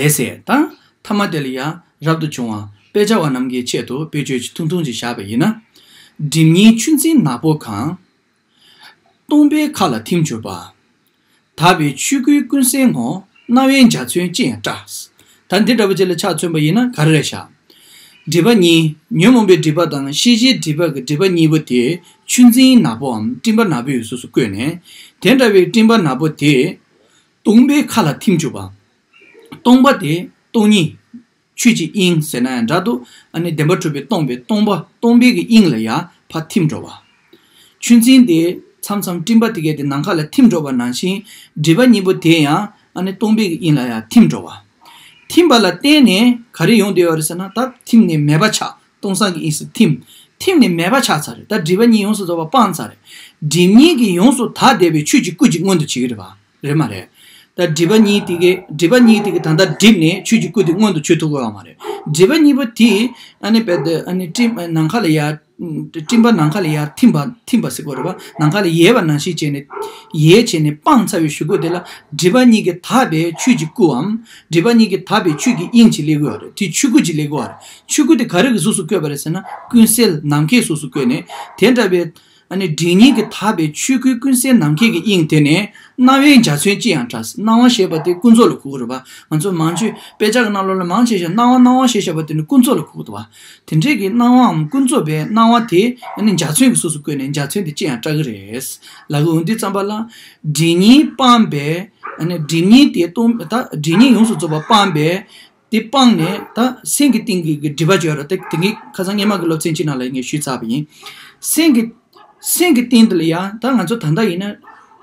ལགས་སོ། ད་མཐའ་མ་དེ་ལ་ཡང་རབ་ཏུ་བྱུང་བ་དཔེ་ཆ་བ་རྣམས་ཀྱི་ཆེད་དུ་དཔེ་བརྗོད་ཅིག་ཐུང་ཐུང་ཅིག་བཞག་པ་ཡིན་ན། སྒྲིབ་གཉིས་ཆུ་འཛིན་ནག་པོ་གང་། སྟོང་པའི་མཁའ་ལ་ཐིམ་གྱུར་པ། དག་པའི་ཆོས་སྐུའི་ཀུན་གསལ་ངོ་། སྣང་བའི་འཇའ་ཚོན་ཅི་ཡང་བཀྲ། ད་འདི་འདྲ་བོ་ཅིག་ལ་ཆ་མཚོན་པ་ཡིན་ན་ག་རེ་རེད་ཤག་སྒྲིབ་པ་གཉིས། ཉོན་མོངས་པའི་སྒྲིབ་པ་དང་ཤེས་བྱའི་སྒྲིབ་པ་གི་སྒྲིབ་པ་གཉིས་པོ་དེ་ཆུ་འཛིན་ནག་པོའམ་སྤྲིན་པ་ནག་པོའི་གཟུགས་སུ་བཀོད་ནས། དེ་འདྲ་བའི་སྤྲིན་པ་ནག་པོ་དེ་སྟོང་པའི་མཁའ་ལ་ཐིམ་གྱུར་པ། སྟོང་པ་དེ་སྟོང་ཉིད་ཆོས་ཀྱི་དབྱིངས་ཟེར་ན་ཡང་འདྲ་འདུག་ཨ་ནི་བདེན་པ་གྲུབ་པའི་སྟོང་པའི་སྟོང་པ་སྟོང་པའི་གི་དབྱིངས་ལ་ཡང་ཕར་ཐིམ་འགྲོ་བ། ཆུ་འཛིན་དེ་མཚམས་མཚམས་སྤྲིན་པ་དེ་གས་དེ་ནམ་མཁའ་ལ་ཐིམ་འགྲོ་བ་ནང་བཞིན། སྒྲིབ་པ་གཉིས་པོ་དེ་ཡང་ཨ་ནི་སྟོང་པའི་གི་དབྱིངས་ལ་ཡང་ཐིམ་འགྲོ་བ། ཐིམ་པ་ལ་བརྟེན་ནས་ག་རེ་ཡོང་བསྡད་ཡོད་རེད་ཟེར་ན། ད་ཐིམ་ནས་མེད་པ་ཆགས། སྟོང་སང་གི་དབྱིངས་སུ་ཐིམ། ཐིམ་ནས་མེད་པ་ཆགས་ཚར་རེད། ད་སྒྲིབ་པ་གཉིས་ཡོངས་སུ་རྫོགས་པ་སྤངས་ཚར་རེད། སྒྲིབ་གཉིས་ཀྱིས་ཡོངས་སུ་དག་བསྡད་པའི་ཆོས་ཀྱི་སྐུ་གཅིག་མངོན་དུ་བྱེད་ཀྱི་རེད་པ། རེད་མ་རེད། ད་སྒྲིབ་པ་གཉིས་དེ་གས་སྒྲིབ་པ་གཉིས་དེ་གས་ད་ལྟ་སྒྲིབ་ནས་ཆོས་ཀྱི་སྐུ་དེ་མངོན་དུ་བྱེད་ཐུབ་ཀྱི་ཡོད་མ་རེད། སྒྲིབ་པ་གཉིས་པོ་དེ་ཨ་ནི་རྦད་དེ་ཨ་ནི་སྤྲིན་ནམ་མཁའ་ལ་ཡར། སྤྲིན་པ་ནམ་མཁའ་ལ་ཡར་ཐིམ་པ་ཐིམ་པ་ཟེར་དགོས་རེད་པ། ནམ་མཁའ་ལ་ཡལ་བ་ནང་བཞིན་བྱས་ནས། ཡལ་བྱས་ནས་སྤངས་ཚར་བའི་གཞུག་གུ་དེ་ལ་སྒྲིབ་པ་གཉིས་ཀྱིས་དག་པའི་ཆོས་ཀྱི་སྐུའམ། སྒྲིབ་པ་གཉིས་ཀྱིས་དག་པའི་ཆོས་ཀྱི་དབྱིངས་ཅིག་སླེབས་ཀྱི་ཡོད་རེད། དེ་ཆོས་སྐུ་ཅིག་སླེབས་ཀྱི་ཡོད་རེད། ཆོས་སྐུ་དེ་ག་རེ་གི་གཟུགས་སུ་བཀོད་པ་རེད་ཟེར་ན། ཀུན་གསལ་ནམ་མཁའི་གཟུགས་སུ་བཀོད་ནས། དེ་འདྲ་བའི་ཨ་ནི་སྒྲིབ་གཉིས་ཀྱིས་དག་པའི་ཆོས་སྐུའི་ཀུན་གསལ་ནམ་མཁའི་གི་དབྱིངས་དེ་ནས་སྣང་བའི་འཇའ་ཚོན་ཅི་ཡང་བཀྲ། སྣང་བ་ཞེས་པ་དེ་ཀུན་རྫོབ་ལ་གོ་གི་རེད་པ། ང་ཚོ་མང་ཆོས་དཔེ་ཆ་གི་ནང་ལོགས་ལ་མང་ཆེ་ཤོས་སྣང་བ་སྣང་བ་ཞེས་བཤད་པ་དེ་ནི་ཀུན་རྫོབ་ལ་གོ་གི་འདུག་པ། དེ་འདྲའི་གི་སྣང་བའམ་ཀུན་རྫོབ་པའི་སྣང་བ་དེ་ཨ་ནི་འཇའ་ཚོན་གྱི་གཟུགས་སུ་བཀོད་ནས་འཇའ་ཚོན་དེ་ཅི་ཡང་བཀྲ་གི་རེད། ལབ་ཀྱི་འོང་དུས་ཙམ་པ་ལ། སྒྲིབ་གཉིས་སྤངས་པས། ཨ་ནི་སྒྲིབ་གཉིས་དེ་སྟོང་ད་སྒྲིབ་གཉིས་ཡོངས་སུ་རྫོགས་པ་སྤངས་པས། དེ་སྤངས་ནས་ད་སེམས་ཀྱི་སྟེང་གི་གི་སྒྲིབ་པ་བརྗོད་ར། ད་དེ་གི་ཁ་སང་སྔས་མ་གི་སློབ་ཚན་གཅིག་ནང་ལ་ངས་ཞུས་ཚར་བ་ཡིན། སེམས་ཀྱི་སེམས་ཀྱི་སྟེང་དུ་ལ་ཡང་ད་ང་ཚོ་ད་ལྟ་ཡིན་ན།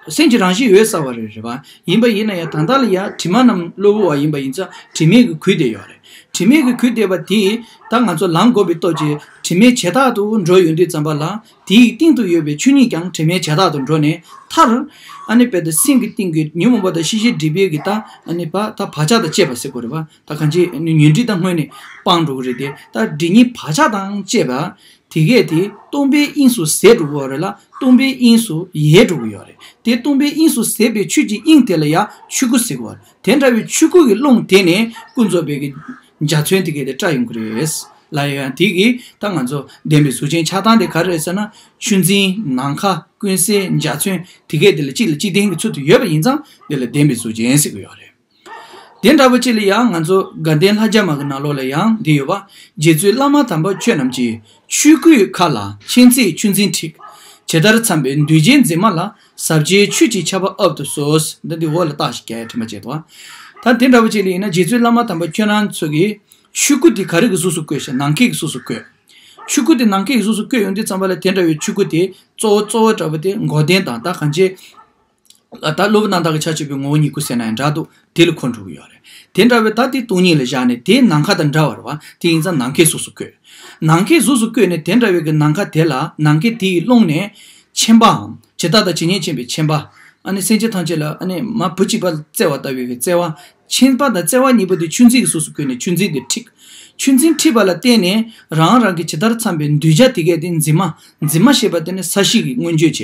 སེམས་ཀྱི་རང་བཞིན་འོད་གསལ་བ་རེད་རེད་པ། ཡིན་པ་ཡིན་ན་ཡང་ད་ལྟ་ལ་ཡང་དྲི་མ་རྣམས་གློ་བུར་བ་ཡིན་པ་ཡིན་ཙང་དྲི་མས་གི་གོས་བསྡད་ཡོད་རེད། དྲི་མས་གི་གོས་བསྡད་པ་དེ་ད་ང་ཚོ་ལམ་བསྒོམས་པའི་སྟོབས་ཀྱིས་དྲི་མས་ཇེ་དག་ཏུ་འགྲོ་ཡོང་དུས་ཙམ་པ་ལ། དེའི་སྟེང་དུ་ཡོད་པའི་ཆོས་ཉིད་ཀྱང་དྲི་མས་ཇེ་དག་ཏུ་འགྲོ་ནས་མཐར། ཨ་ནི་རྦད་དེ་སེམས་ཀྱི་སྟེང་གི་ཉོན་མོངས་པ་དང་ཤེས་བྱའི་སྒྲིབ་པའི་གི་ད་ཨ་ནི་བ་ད་བག་ཆགས་དང་བཅས་པ་ཟེར་དགོས་རེད་པ། ད་གང་ཅི་ཨ་ནི་ཉོན་སྒྲིབ་ད་སྔོན་ནས་སྤངས་འགྲོ་གི་རེད་དེ། ད་སྒྲིབ་གཉིས་བག་ཆགས་དང་བཅས་པ། དེ་གས་དེ་སྟོང་པའི་དབྱིངས་སུ་ཟད་འགྲོ་གི་ཡོད་རེད་ལ། སྟོང་པའི་དབྱིངས་སུ་ཡལ་འགྲོ་གི་ཡོད་རེད། དེ་སྟོང་པའི་དབྱིངས་སུ་ཟད་པའི་ཆོས་ཀྱི་དབྱིངས་དེ་ལ་ཡང་ཆོས་སྐུ་ཟེར་གི་ཡོད་རེད། དེ་འདྲ་བའི་ཆོས་སྐུ་གི་རླུང་དེ་ནས་ཀུན་རྫོབ་པའི་གི་འཇའ་ཚོན་དེ་གས་དེ་བཀྲ་ཡོང་གི་རེད། ལ་ཡང་དེ་གི་ད་ང་ཚོ་བདེན་པའི་གཟུགས་ཅན་ཆགས་སྟངས་དེ་ག་རེ་རེད་ཟེར་ན། ཆུ་འཛིན་ནམ་མཁའ་ཀུན་གསལ་འཇའ་ཚོན་དེ་གས་དེ་ལ་གཅིག་ལ་གཅིག་བརྟེན་གྱི་ཚུལ་དུ་ཡོད་པ་ཡིན་ཙང་དེ་ལ་བདེན་པའི་གཟུགས་ཅན་ཟེར་གི་ཡོད་རེད། དེ་འདྲ་པོ་ཅིག་ལ་ཡང་ང་ཚོ་དགའ་ལྡན་ལྷ་བརྒྱ་མ་གི་ནང་ལོགས་ལ་ཡང་འདི་ཡོད་པ། རྗེ་བཙུན་བླ་མ་དམ་པ་ཁྱོད་རྣམས་ཀྱི། ཆོས་སྐུའི་མཁའ་ལ་མཁྱེན་བརྩེའི་ཆུ་འཛིན་འཁྲིགས། ཇི་ལྟར་འཚམས་པའི་གདུལ་བྱའི་འཛིན་མ་ལ། ཟབ་རྒྱས་ཆོས་ཀྱི་ཆར་པ་དབབ་ཏུ་གསོལ། འདི་འདི་འོག་ལ་རྟགས་ཤིག་རྒྱག་ཡ་དྲི་མ་བྱེད་དོ། ད་དེ་འདྲ་པོ་ཅིག་ལ་ཡིན་ན་རྗེ་བཙུན་བླ་མ་དམ་པ་ཁྱོད་རང་ཚོ་གི་ཆོས་སྐུ་འདི་ག་རེ་གི་གཟུགས་སུ་བཀོད་ཤག་ནམ་མཁའི་གི་གཟུགས་སུ་བཀོད། ཆོས་སྐུ་དེ་ནམ་མཁའི་གཟུགས་སུ་བཀོད་ཡོང་དུས་ཙམ་པ་ལ་དེ་འདྲ་བའི་ཆོས་སྐུ་དེ་གཙོ་བོ་གཙོ་བོ་འདྲ་བོ་དེ་མགོ་ལྡན་དང་ད་གང་ཅི། ད་སློབ་དཔོན་རྣམ་དག་གི་ཕྱག་བྱས་པའི་ངོ་བོ་ཉིད་སྐུ་ཟེར་ན་ཡང་འདྲ་འདུག་དེ་ལ་འཁོར་འགྲོ་གི་ཡོད་རེད། དེ་འདྲ་བའི་ད་དེ་སྟོང་ཉིད་ལ་བཞག་ནས་དེ་ནམ་མཁའ་དང་འདྲ་བ་རེད་བ། དེ་ཡིན་ཙང་ནམ་མཁའི་གཟུགས་སུ་བཀོད། ནམ་མཁའི་གཟུགས་སུ་བཀོད་ནས་དེ་འདྲ་བའི་གི་ནམ་མཁའ་དེ་ལ་ནམ་མཁའི་དེ་ཡི་ཀློང་ནས་མཁྱེན་པའམ་ཇི་ལྟ་དང་ཇི་སྙེད་མཁྱེན་པའི་མཁྱེན་པ། ཨ་ནི་སེམས་ཅན་ཐམས་ཅད་ལ་ཨ་ནི་མ་བུ་གཅིག་པ་བརྩེ་བ་ལྟ་བུའི་གི་བརྩེ་བ། མཁྱེན་པ་དང་བརྩེ་བ་གཉིས་པོ་དེ་ཆུ་འཛིན་གྱི་གཟུགས་སུ་བཀོད་ནས་ཆུ་འཛིན་དེ་འཁྲིགས། ཆུ་འཛིན་འཁྲིགས་པ་ལ་བརྟེན་ནས་རང་རང་གི་ཇི་ལྟར་འཚམ་པའི་གདུལ་བྱ་དེ་གས་དེ་འཛིན་མ། འཛིན་མ་ཞེས་པ་དེ་ནི་ས་གཞི་གི་མངོན་བརྗོད་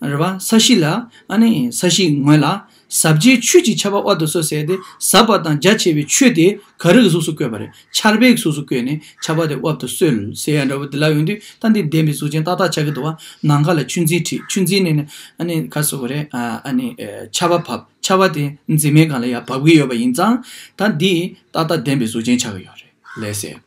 བྱས། རེད་བ། ས་གཞི་ལ་ཨ་ནི་ས་གཞིའི་ངོས་ལ་ཟབ་རྒྱས་ཆོས་ཀྱི་ཆར་པ་དབབ་ཏུ་གསོལ་ཟེར་ཏེ་ཟབ་པ་དང་རྒྱ་ཆེ་བའི་ཆོས་དེ་ག་རེ་གི་གཟུགས་སུ་བཀོད་པ་རེད། ཆར་པའི་གཟུགས་སུ་བཀོད་ནས་ཆར་པ་དེ་དབབ་ཏུ་གསོལ་ཟེར་ཡ་འདྲ་བོ་དེ་ལ་ཡོང་དུས་ད་འདི་ལྡན་པའི་གཟུགས་ཅན་ཏག་ཏག་ཆགས་ཀྱི་འདུག་བ། ནམ་མཁའ་ལ་ཆུ་འཛིན་འཁྲིགས། ཆུ་འཛིན་ནས་ནི་ཨ་ནི་ག་སོ་གོ་རེད། ཨ་ནི་ཆར་པ་བབས། ཆར་པ་དེ་འཛིན་མའི་སྒང་ལ་ཡར་བབས་ཀྱི་ཡོད་པ་ཡིན་ཙང་ད་འདི་ཏག་ཏག་ལྡན་པའི་གཟུགས་ཅན་ཆགས་ཀྱི་ཡོད་རེད། ལགས་སེ།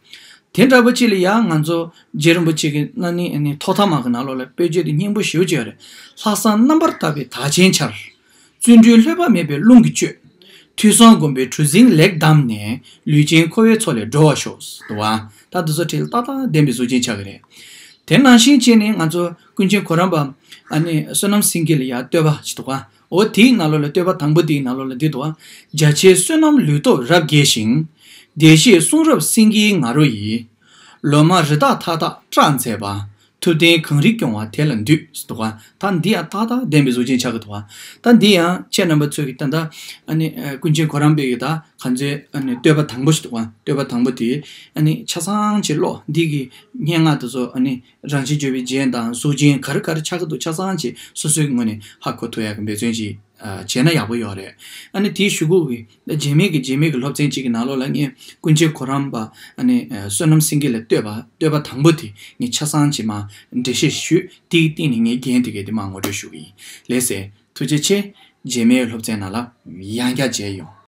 དེ་འདྲ་པོ་ཅིག་ལ་ཡང་ང་ཚོ་རྗེ་རིན་པོ་ཆེ་གི་ཨ་ནི་ཨ་ནི་ཐོག་མཐའ་མ་གི་ནང་ལོགས་ལ་དཔེ་བརྗོད་དེ་སྙིང་པོ་ཞེ་པོ་ཅིག་ཡོད་རེད། ལྷག་བསམ་རྣམ་པར་དག་པའི་དག་ཆེན་ཆར། བརྩོན་འགྲུས་ལྷོད་པ་མེད་པའི་རླུང་གིས་བསྐྱོད། ཐོས་བསམ་སྒོམ་པའི་གྲུ་གཟིངས་ལེགས་བསྡམས་ནས། ལུས་ཅན་འཁོར་བའི་མཚོ་ལས་སྒྲོལ་བར་ཤོག་འདུག་བ། ད་འདི་ཚོ་ཁྲིད་ཏག་ཏག་ལྡན་པའི་གཟུགས་ཅན་ཆགས་ཀྱི་རེད། དེ་ནང་བཞིན་བྱས་ནས་ང་ཚོ་ཀུན་མཁྱེན་གོ་རམས་པ་ཨ་ནི་བསོད་ནམས་སེང་གེ་ལ་ཡང་བསྟོད་པ་ཞིག་འདུག་བ། འོ་དེའི་ནང་ལོགས་ལ་བསྟོད་པ་དང་པོ་དེའི་ནང་ལོགས་ལ་འདི་འདུག་བ། རྒྱ་ཆེའི་བསོད་ནམས་ལུས་སྟོབས་རབ་རྒྱས་ཤིང་། བདེ་གཤེགས་གསུང་རབ་སེང་གེའི་ང་རོ་ཡིས། ལོ་མ་རི་དྭགས་མཐའ་དག་སྐྲག་མཛད་པ། ཐུབ་བསྟན་གངས་རི་སྐྱོང་བ་དེ་ལ་འདུད་འདུག་བ། ད་འདི་ཡང་ཏག་ཏག་ལྡན་པའི་གཟུགས་ཅན་ཆགས་ཀྱི་འདུག་བ། ད་འདི་ཡང་ཁྱེད་རྣམ་པ་ཚོས་ཀྱི་ད་ལྟ་ཨ་ནི་ཀུན་མཁྱེན་གོ་རམས་པའི་གི་ད་ག་ཚོད་ཨ་ནི་བསྟོད་པ་དང་པོ་ཞིག་འདུག་བ། བསྟོད་པ་དང་པོ་དེ་ཨ་ནི་ཆ་ཚང་ཅིག་ཀློག་འདི་གི་སྙན་ངག་དེ་ཚོ་ཨ་ནི་རང་བཞིན་བརྗོད་པའི་རྒྱན་དང་གཟུགས་ཅན་ག་རེ་ག་རེ་ཆགས་ཀྱི་འདུག་ཆ་ཚང་ཅིག་སོ་སོའི་ངོས་ནས་ཧ་གོ་ཐུབ་ཡག་གི་འབད་བརྩོན་ཅིག་བྱས་ན་ཡག་པོ་ཡོད་རེད། ཨ་ནི་དེའི་གཞུག་གུ་གི་རྗེས་མའི་གི་རྗེས་མའི་གི་སློབ་ཚན་གཅིག་གི་ནང་ལོགས་ལ་ངས་ཀུན་མཁྱེན་གོ་རམས་པ་ཨ་ནི་བསོད་ནམས་སེང་གེ་ལ་བསྟོད་པ་བསྟོད་པ་དང་པོ་དེ་ངས་ཆ་ཚང་ཅིག་མར་འགྲེལ་བཤད་ཞུས། དེའི་སྟེང་ནས་ངས་རྒྱན་དེ་གའི་དེ་མར་ངོ་སྤྲོད་ཞུ་གི་ཡིན། ལགས་སེ། ཐུགས་རྗེ་ཆེ། རྗེས་མའི་སློབ་ཚན་ནང་ལ་ཡང་བསྐྱར་མཇལ་ཡོང་།